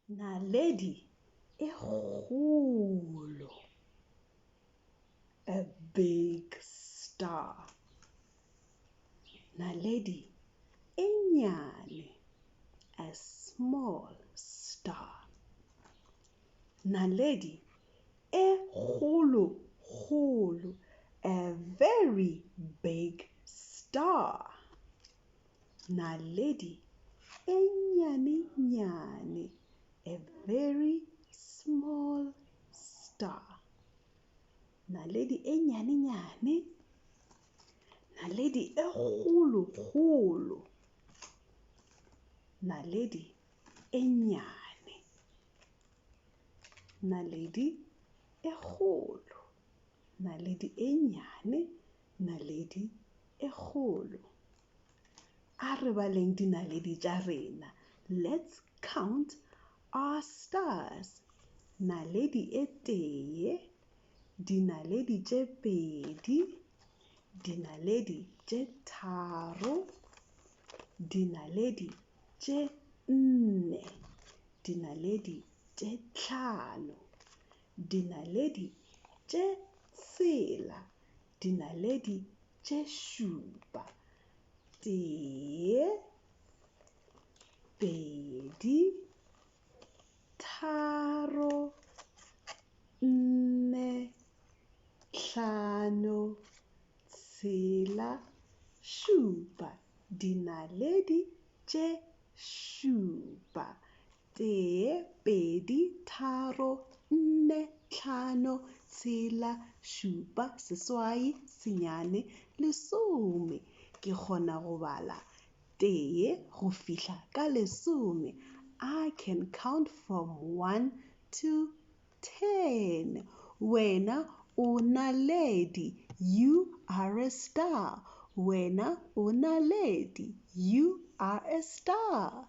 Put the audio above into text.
Naledi e kgolo, a big star. Naledi e nnyane, a small star. Naledi e kgolo kgolo, a very big star. Naledi e nnyane nnyane, a very small star. Naledi e nnyane nnyane, naledi e kgolo kgolo, naledi e nnyane, naledi e kgolo, naledi e nnyane, naledi e kgolo. A re baleng dinaledi tša rena. Let's count our stars. Naledi e tee, dinaledi tše pedi, dinaledi tše tharo, dinaledi tše nne, dinaledi tše tlhano, dinaledi tše tshela, dinaledi tše šupa. Tee, pedi, tharo, nne, hlano, tshela, šupa. Dinaledi tše šupa. Tee, pedi, tharo, nne, hlano, tshela, šupa, seswai, senyane, lesome. Ke kgona go bala tee go fihla ka lesome. I can count from 1 to 10. Wena o naledi, you are a star. Wena o naledi, you are a star.